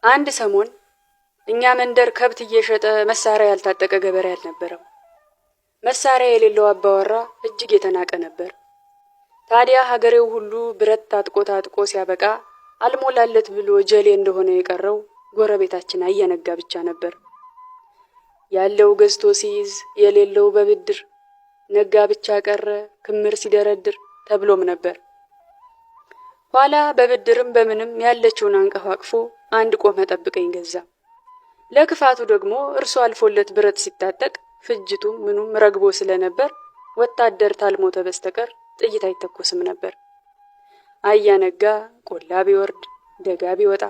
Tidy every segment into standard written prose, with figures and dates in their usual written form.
አንድ ሰሞን እኛ መንደር ከብት እየሸጠ መሳሪያ ያልታጠቀ ገበሬ አልነበረም። መሳሪያ የሌለው አባወራ እጅግ የተናቀ ነበር። ታዲያ ሀገሬው ሁሉ ብረት ታጥቆ ታጥቆ ሲያበቃ አልሞላለት ብሎ ጀሌ እንደሆነ የቀረው ጎረቤታችን አያነጋ ብቻ ነበር። ያለው ገዝቶ ሲይዝ የሌለው በብድር ነጋ ብቻ ቀረ ክምር ሲደረድር ተብሎም ነበር። ኋላ በብድርም በምንም ያለችውን አንቀፋቅፎ አንድ ቆመ ጠብቀኝ ገዛ። ለክፋቱ ደግሞ እርሱ አልፎለት ብረት ሲታጠቅ ፍጅቱም ምኑም ረግቦ ስለነበር ወታደር ታልሞተ በስተቀር ጥይት አይተኮስም ነበር። አያነጋ ቆላ ቢወርድ ደጋ ቢወጣ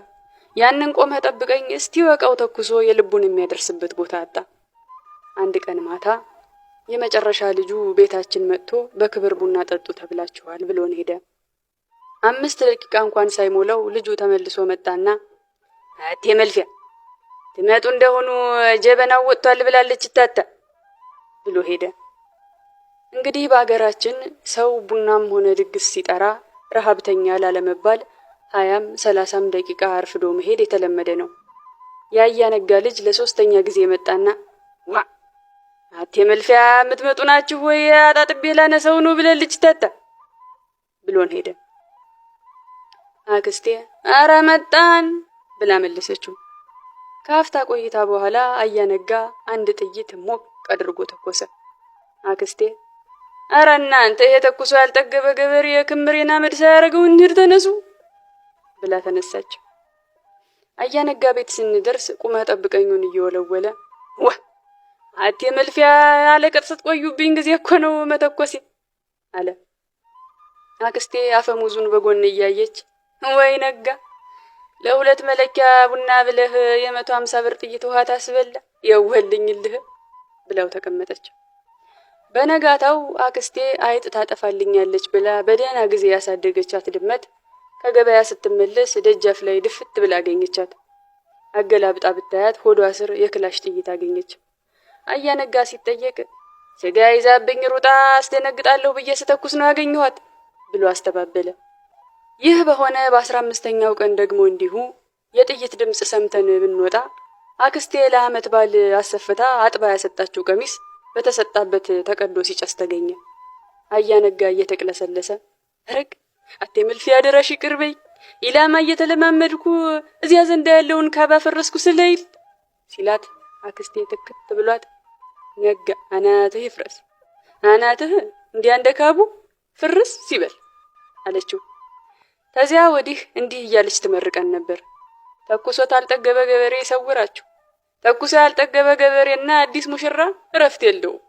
ያንን ቆመህ ጠብቀኝ እስቲ ወቀው ተኩሶ የልቡን የሚያደርስበት ቦታ አጣ። አንድ ቀን ማታ የመጨረሻ ልጁ ቤታችን መጥቶ በክብር ቡና ጠጡ ተብላችኋል ብሎን ሄደ። 5 ደቂቃ እንኳን ሳይሞላው ልጁ ተመልሶ መጣና "አቴ መልፊያ፣ ትመጡ እንደሆኑ ጀበናው ወጥቷል ብላለች ታታ" ብሎ ሄደ። እንግዲህ በአገራችን ሰው ቡናም ሆነ ድግስ ሲጠራ ረሀብተኛ ላለመባል 20ም 30ም ደቂቃ አርፍዶ መሄድ የተለመደ ነው። የአያነጋ ልጅ ለሶስተኛ ጊዜ መጣና "ዋ አቴ መልፊያ፣ የምትመጡ ናችሁ ወይ? አጣጥቤ ላነሰው ነው ብላለች ታታ" ብሎን ሄደ። አክስቴ "አረ መጣን" ብላ መለሰችው። ከአፍታ ቆይታ በኋላ አያነጋ አንድ ጥይት ሞቅ አድርጎ ተኮሰ። አክስቴ "አረ እናንተ፣ ይሄ ተኩሶ ያልጠገበ ገበሬ ክምሬን አመድ ሳያደርገው እንሂድ፣ ተነሱ" ብላ ተነሳች። አያነጋ ቤት ስንደርስ ቁመህ ጠብቀኙን እየወለወለ "ዋ አቴ መልፊያ፣ አለቀጥ ስትቆዩብኝ ጊዜ እኮ ነው መተኮሴ" አለ። አክስቴ አፈሙዙን በጎን እያየች "ወይ ነጋ፣ ለሁለት መለኪያ ቡና ብለህ የ150 ብር ጥይት ውሃ ታስበላ፣ የውህልኝልህ" ብላው ተቀመጠች። በነጋታው አክስቴ አይጥ ታጠፋልኛለች ብላ በደህና ጊዜ ያሳደገቻት ድመት ከገበያ ስትመለስ ደጃፍ ላይ ድፍት ብላ አገኘቻት። አገላብጣ ብታያት ሆዷ ስር የክላሽ ጥይት አገኘች። አያነጋ ሲጠየቅ "ስጋ ይዛብኝ ሩጣ አስደነግጣለሁ ብዬ ስተኩስ ነው ያገኘኋት" ብሎ አስተባበለ። ይህ በሆነ በ15ኛው ቀን ደግሞ እንዲሁ የጥይት ድምፅ ሰምተን ብንወጣ አክስቴ ለዓመት በዓል አሰፍታ አጥባ ያሰጣችው ቀሚስ በተሰጣበት ተቀዶ ሲጨስ ተገኘ። አያነጋ እየተቅለሰለሰ "ረግ አቴ መልፊያ፣ አደራሽ ይቅር በይ፣ ኢላማ እየተለማመድኩ እዚያ ዘንዳ ያለውን ካባ ፈረስኩ ስለይል" ሲላት አክስቴ ትክት ብሏት "ነጋ፣ አናትህ ይፍረስ፣ አናትህ እንዲያ እንደ ካቡ ፍርስ ሲበል" አለችው። ከዚያ ወዲህ እንዲህ እያለች ትመርቀን ነበር። "ተኩሶ ታልጠገበ ገበሬ ይሰውራችሁ። ተኩሶ ያልጠገበ ገበሬና አዲስ ሙሽራ እረፍት የለውም።"